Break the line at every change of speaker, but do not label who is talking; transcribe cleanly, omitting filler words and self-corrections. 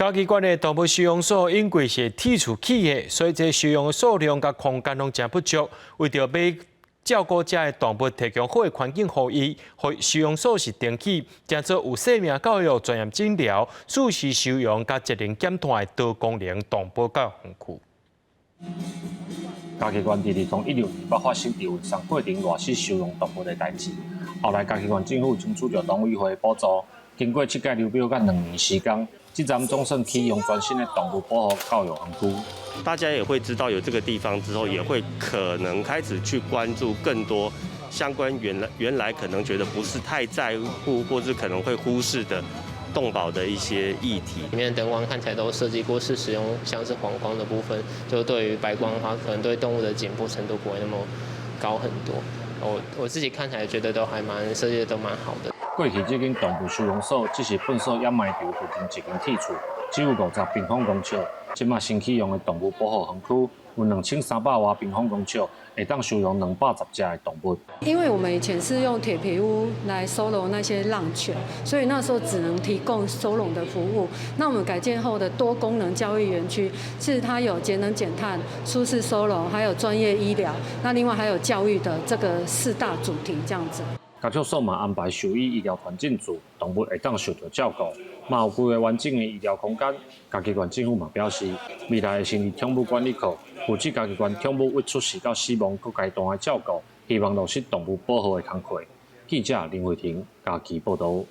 嘉義縣的動物收容所因為是鐵厝起的，所以這收容的數量佮空間攏誠不足。為著欲照顧遮的動物，提供好的環境予伊，予收容所是定起，成做有生命教育、專業診療、舒適收容佮節能減碳的多功能動保教育園區。
嘉義縣佇2016年捌發生佇運送過程賴死收容動物的代誌，後來嘉義縣政府爭取著農委會補助，經過七屆流標佮2年時間，這站總算啟用全新的動物保護教育園區。
大家也會知道有這個地方之後，也會可能開始去關注更多相關原來可能覺得不是太在乎，或是可能會忽視的動保的一些議題。
裡面的燈光看起來都設計過是使用像是黃光的部分，就對於白光的話，可能對動物的緊迫程度不會那麼高很多。我自己看起來覺得都還蠻設計得都蠻好的。
過去這間動物收容所只是糞掃掩埋場附近一間鐵厝，只有50平方公尺。這馬新啟用的動物保護園區有2300外平方公尺，會當收容210隻的動物。
因為我們以前是用鐵皮屋來收容那些浪犬，所以那時候只能提供收容的服務。那我們改建後的多功能教育園區，是它有節能減碳、舒適收容，還有專業醫療，那另外還有教育的這個四大主題，這樣子。
家畜所嘛安排獸醫醫療團進駐，動物會當受著照顧，嘛有規劃完整的醫療空間。嘉義縣政府嘛表示，未來會成立寵物管理課，負責嘉義縣寵物對出世到死亡各階段的照顧，希望落實動物保護的工課。記者林慧婷嘉義報導。